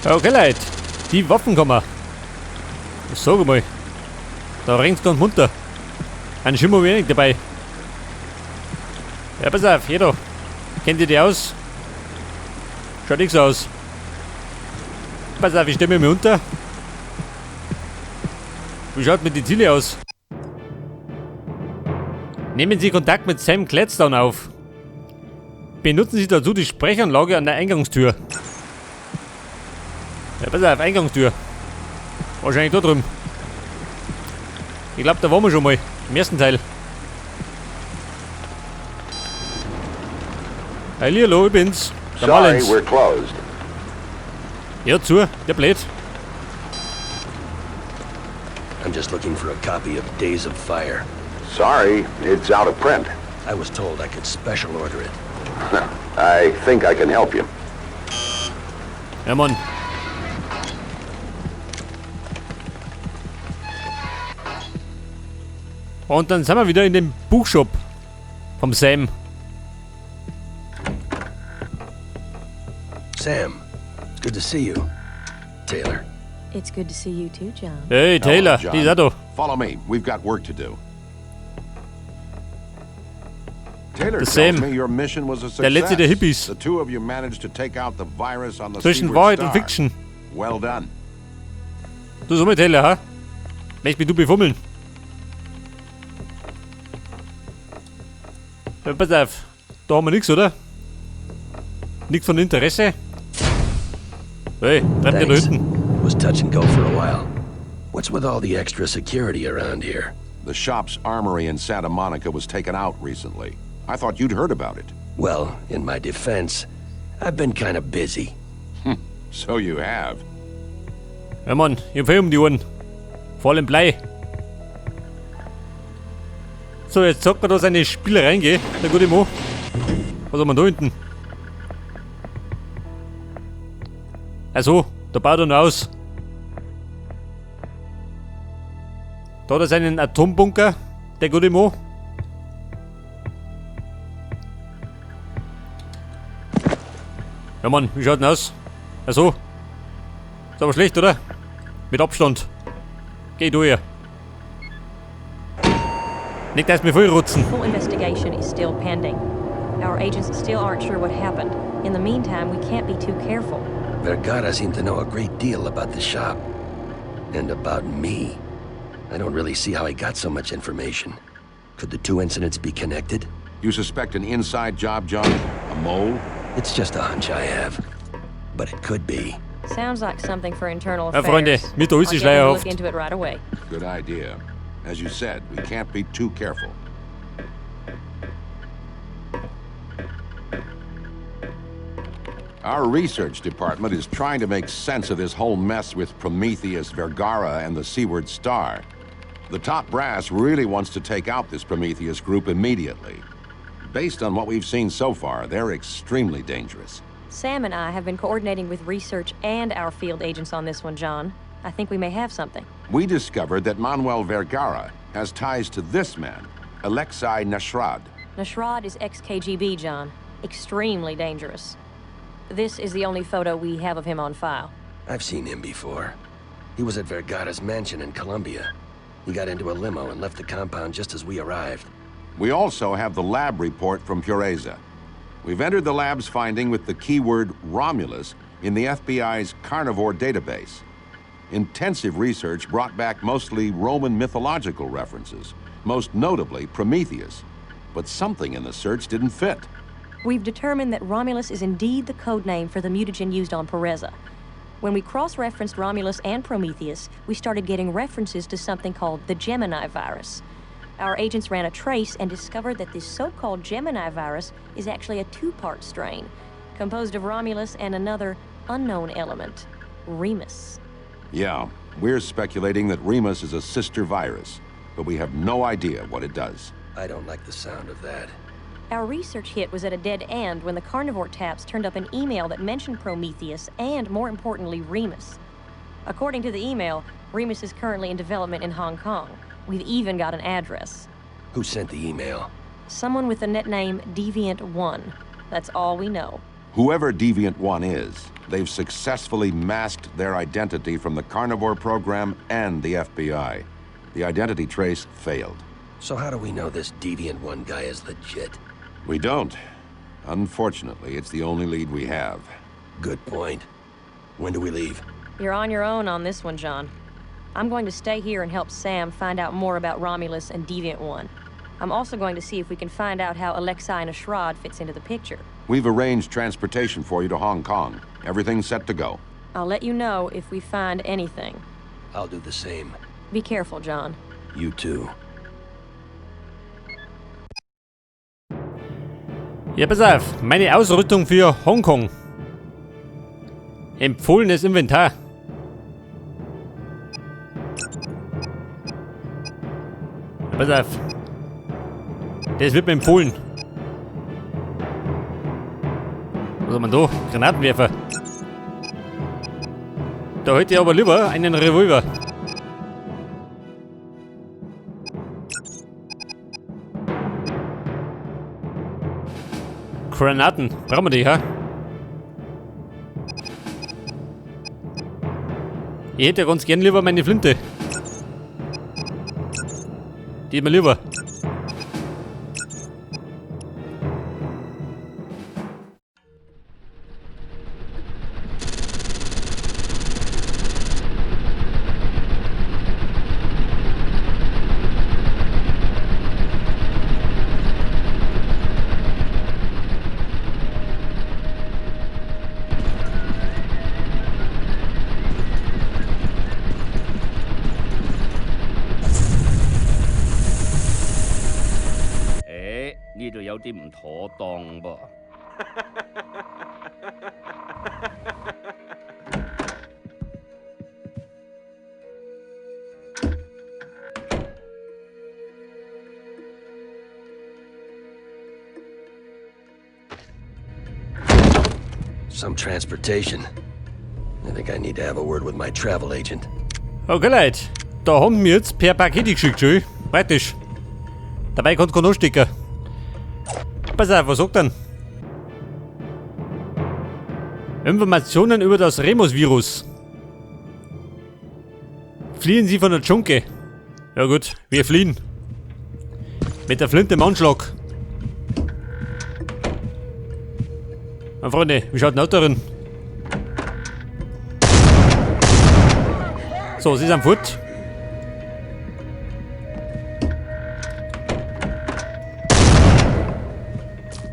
Okay, Leute. Die Waffenkammer. Sag mal. Da regnt's ganz munter. Einen Schimmer wenig dabei. Ja, pass auf, jeder. Kennt ihr die aus? Schaut nix aus. Pass auf, ich stelle mich mal unter. Wie schaut mit den Ziele aus? Nehmen Sie Kontakt mit Sam Gladstone auf. Benutzen Sie dazu die Sprechanlage an der Eingangstür. Ja, pass auf, Eingangstür. Wahrscheinlich da drüben. Ich glaube, da waren wir schon mal. Im ersten Teil. Hallihallo, ich bin's. Der Sorry, Malins. we're closed. Ja, zu, der blöd. I'm just looking for a copy of Days of Fire. Sorry, it's out of print. I was told I could special order it. I think I can help you. Ja, Mann. Und dann sind wir wieder in dem Buchshop vom Sam. Sam, it's good to see you. Taylor. It's good to see you too, John. Hey, Taylor, Hello, die ist auch da. Follow me. We've got work to do. Taylor The tells same. me your mission was a success. Der letzte der Hippies. The two of you managed to take out the virus on the Zwischen Seaward Wahrheit und Star. Fiction. Well done. Du so mit Taylor, ha? Möchtest mich du befummeln? Ja, pass auf. Da haben wir nix, oder? Nix von Interesse? Hey, treibt der da Thanks. hinten. Was touch and go for a while. What's with all the extra security around here? The shop's armory in Santa Monica was taken out recently. I thought you'd heard about it. Well, in my defense, I've been kind of busy. So you have. Ja, Mann, ich hab viel um die Ohren. Vor allem Blei. So, jetzt sagt man da seine Spielereien, gell? Der gute Mo. Was haben wir da hinten? Also, da baut er noch aus. Da hat er seinen Atombunker, der gute Mo. Ja Mann, wie schaut denn aus? Also, ist aber schlecht, oder? Mit Abstand. Geh du hier. Nicht, dass wir vollrotzen. Full investigation is still pending. Our agents still aren't sure what happened. In the meantime, we can't be too careful. Vergara seemed to know a great deal about the shop. And about me. I don't really see how he got so much information. Could the two incidents be connected? You suspect an inside job, John? A mole? It's just a hunch I have. But it could be. Sounds like something for internal Ja, affairs. Freunde, mir da ist I'll es get them to look schleierhaft. into it right away. Good idea. As you said, we can't be too careful. Our research department is trying to make sense of this whole mess with Prometheus, Vergara, and the Seaward Star. The top brass really wants to take out this Prometheus group immediately. Based on what we've seen so far, they're extremely dangerous. Sam and I have been coordinating with research and our field agents on this one, John. I think we may have something. We discovered that Manuel Vergara has ties to this man, Alexei Nashrad. Nashrad is ex-KGB, John. Extremely dangerous. This is the only photo we have of him on file. I've seen him before. He was at Vergara's mansion in Colombia. He got into a limo and left the compound just as we arrived. We also have the lab report from Pureza. We've entered the lab's finding with the keyword Romulus in the FBI's carnivore database. Intensive research brought back mostly Roman mythological references, most notably Prometheus. But something in the search didn't fit. We've determined that Romulus is indeed the code name for the mutagen used on Pereza. When we cross-referenced Romulus and Prometheus, we started getting references to something called the Gemini virus. Our agents ran a trace and discovered that this so-called Gemini virus is actually a two-part strain, composed of Romulus and another unknown element, Remus. Yeah, we're speculating that Remus is a sister virus, but we have no idea what it does. I don't like the sound of that. Our research hit was at a dead end when the carnivore taps turned up an email that mentioned Prometheus and, more importantly, Remus. According to the email, Remus is currently in development in Hong Kong. We've even got an address. Who sent the email? Someone with the net name Deviant1. That's all we know. Whoever Deviant 1 is, they've successfully masked their identity from the Carnivore program and the FBI. The identity trace failed. So how do we know this Deviant One guy is legit? We don't. Unfortunately, it's the only lead we have. Good point. When do we leave? You're on your own on this one, John. I'm going to stay here and help Sam find out more about Romulus and Deviant One. I'm also going to see if we can find out how Alexei and Ashrad fits into the picture. We've arranged transportation for you to Hong Kong. Everything's set to go. I'll let you know if we find anything. I'll do the same. Be careful, John. You too. Ja, pass auf. Meine Ausrüstung für Hongkong. Empfohlenes Inventar. Ja, pass auf. Das wird mir empfohlen. Was haben wir da? Granatenwerfer. Da hätte ich aber lieber einen Revolver. Granaten. Brauchen wir die, ha? Ich hätte ja ganz gern lieber meine Flinte. Die hätte mir lieber. 誒，呢度有啲唔妥當噃。 Some transportation. I think I need to have a word with my travel agent. Okay, Leute. Da haben wir jetzt per Paket geschickt, schön. Praktisch. Dabei kannst du keinen anstecken. Pass auf, was sagt denn? Informationen über das Remus-Virus. Fliehen Sie von der Dschunke. Ja gut, wir fliehen. Mit der Flinte im Anschlag. Na Freunde, wie schaut denn aus darin? So, sie ist am Foot.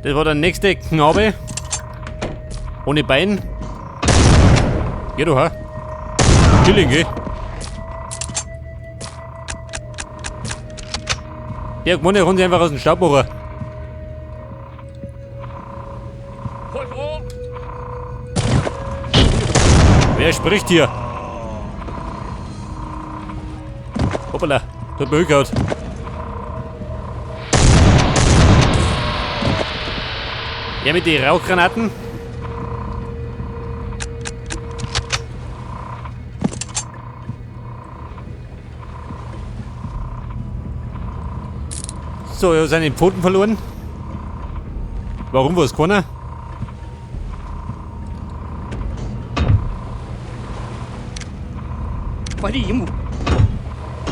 Das war der nächste Knabe. Ohne Bein. Geh doch, ha? Chilling, gell? Der Gmonne kann sich einfach aus dem Staub machen. Wer spricht hier? Hoppala, das hat mir hingehauen. Ja, mit den Rauchgranaten. So, er hat seine Pfoten verloren. Warum weiß keiner?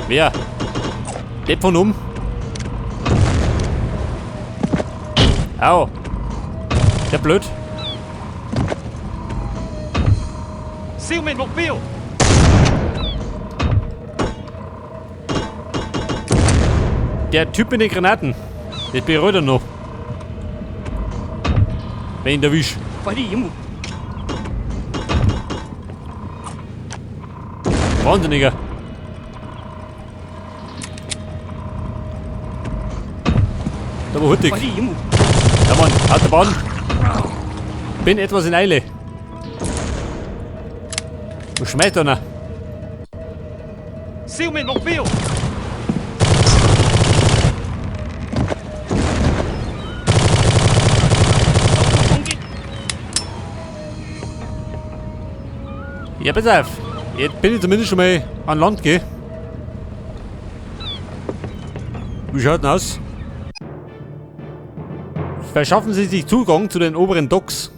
Wer? Lebt von um. Au. Der blöd. Der Typ mit den Granaten. Das bereut er noch. Wenn ich ihn erwisch. Wahnsinniger. Da war hurtig. Ja Mann, Autobahn. Bin etwas in Eile. Wo schmeißt einer? Ja, pass auf. Jetzt bin ich zumindest schon mal an Land, gell? Wie schaut denn aus? Verschaffen Sie sich Zugang zu den oberen Docks.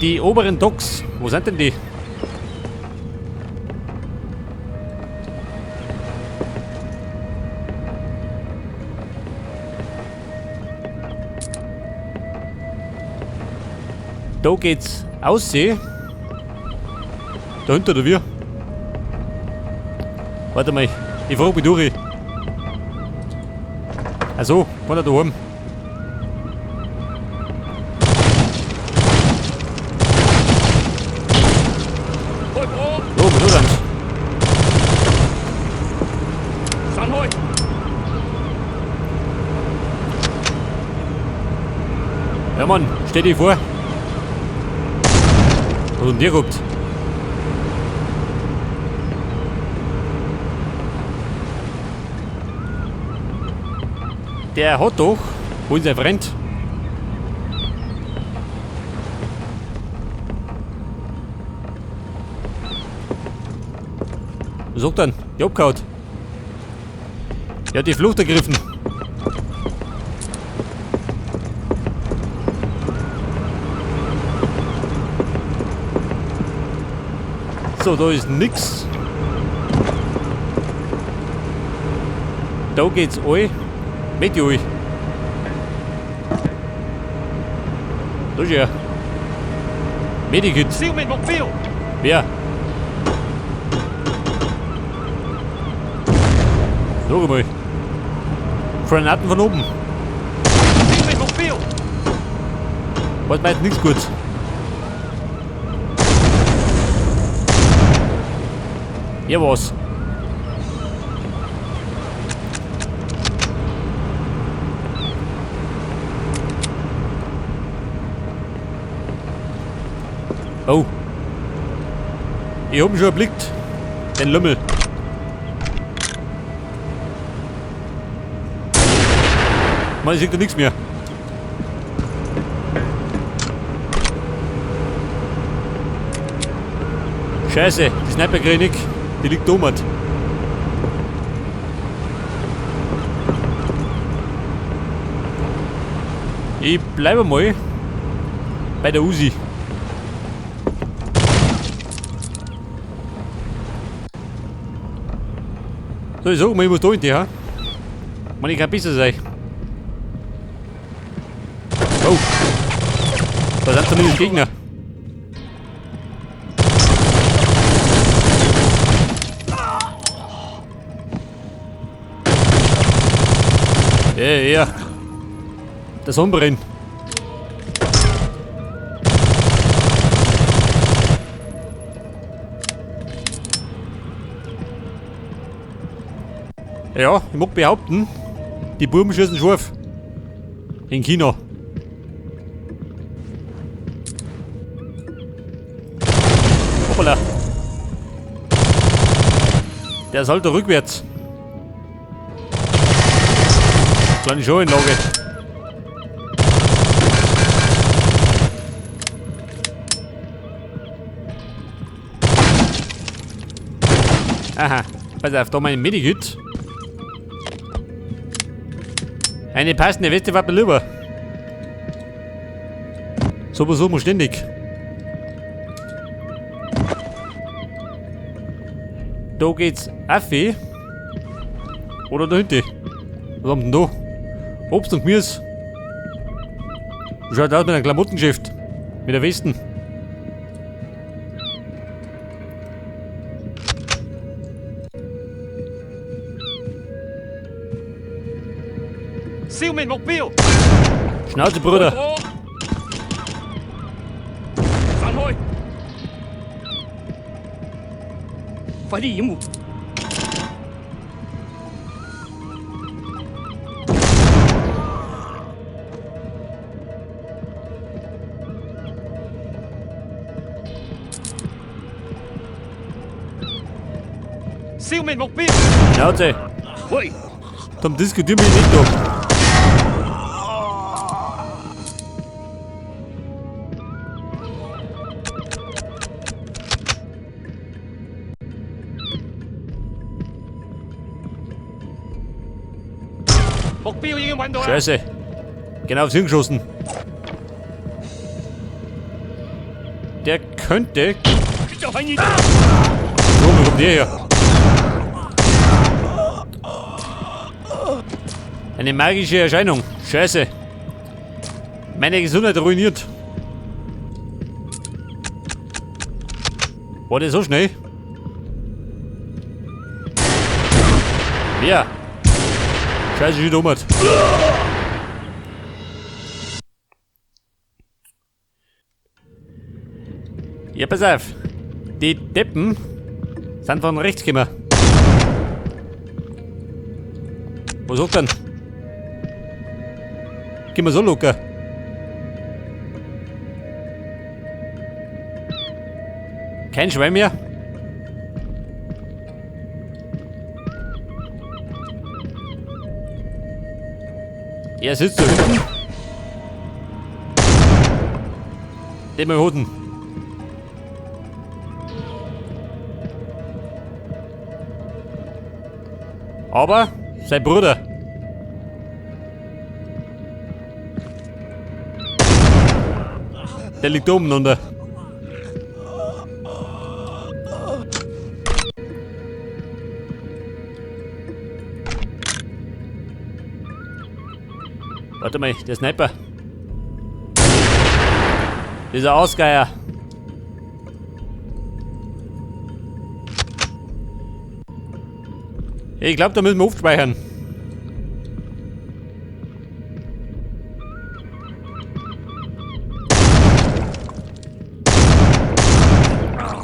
Die oberen Docks, wo sind denn die? Da geht's aussehen. Dahinter oder wir? Warte mal, ich frage mich durch. Also, kann er daheim. So, mit uns. Ja Mann, stell dich vor. Was hat denn dir gehabt? Der hat doch, wo ist sein Freund? Was sagt er denn? Ich abgehauen. Er hat die Flucht ergriffen. So, da ist nix. Da geht's all. Mit euch. Da ist er. Medikit. Wer? Sag mal. Granaten von oben. Was meint nichts gut. Ja was? Oh. Ich hab ihn schon erblickt. Den Lümmel. Man sieht da nichts mehr. Scheiße, die Sniper-Klinik, die liegt oben. Ich bleibe mal bei der Uzi. So, ich sag mal, ich muss da hin, ja? Man, ich kann besser sein. Oh. Da sind zumindest Gegner. Ja, ja. Das Sonnenbrennen. Ja, ich mag behaupten, die Buben schießen scharf. In China. Hoppala. Der sollte rückwärts. Kleine Showinlage. Aha, pass auf, da mein Medikit. Eine passende Weste war mir lieber. So besuchen wir ständig. Da geht's Affe. Oder da hinten. Was haben wir denn da? Obst und Gemüse. Schaut aus mit einem Klamottengeschäft. Mit der Westen. Schnauze, Bruder. Schnauze. Dann diskutieren wir nicht doch. Scheiße. Genau aufs Hirn geschossen. Der könnte... So, wo kommt der her? Eine magische Erscheinung. Scheiße. Meine Gesundheit ruiniert. War der so schnell? Ja. Scheiße, wie dumm. Ja, pass auf. Die Deppen sind von rechts gekommen. Was sagt denn? Gehen wir so locker. Kein Schwein mehr. Er sitzt da hinten. Den mal Hoden. Aber sein Bruder. Der liegt oben unter. Warte mal, der Sniper. Dieser Ausgeier. Ich glaube, da müssen wir aufspeichern.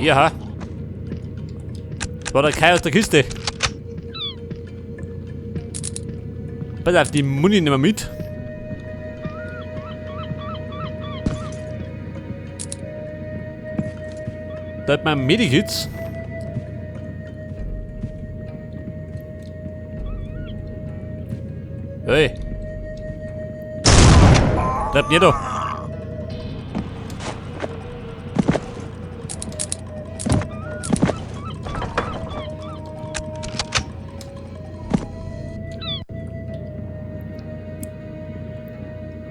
Ja. War der Kai aus der Kiste. Pass auf, die Muni nehmen wir mit. Da hat man Medikits. Hey. Bleibt mir da.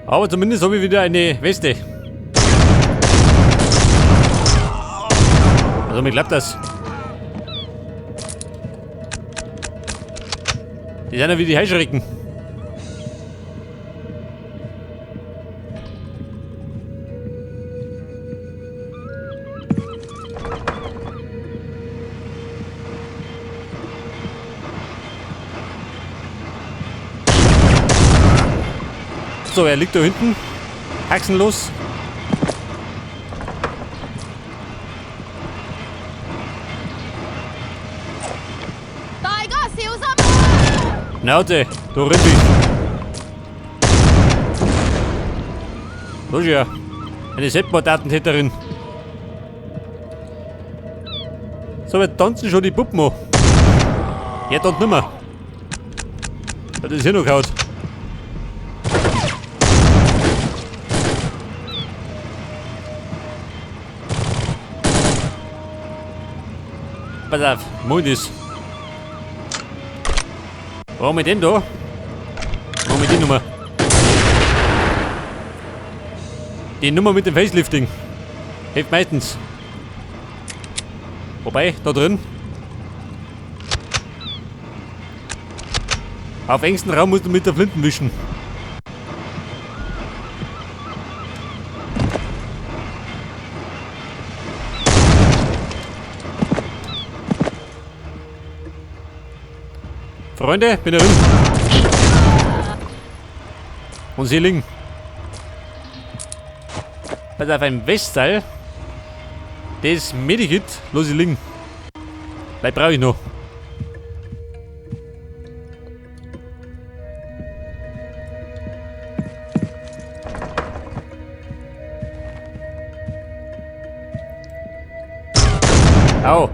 Aber zumindest habe ich wieder eine Weste. Also mir klappt das. Die sind ja wie die Heuschrecken. So, er liegt da hinten. Haxenlos. Naute, du Rimpi. Los ja. Eine Selbstmordattentäterin. So, wir tanzen schon die Puppen an. Ja, tanzt nimmer. Das ist hier noch gehaut. Pass auf, Mund ist. Warum mit dem da? Warum mit der Nummer? Die Nummer mit dem Facelifting. Hilft meistens. Wobei, da drin. Auf engstem Raum musst du mit der Flinten wischen. Freunde, bin drin. Und sie liegen. Pass auf, ein Westteil. Das Medikit, los ich liegen. Vielleicht brauche ich noch. Au.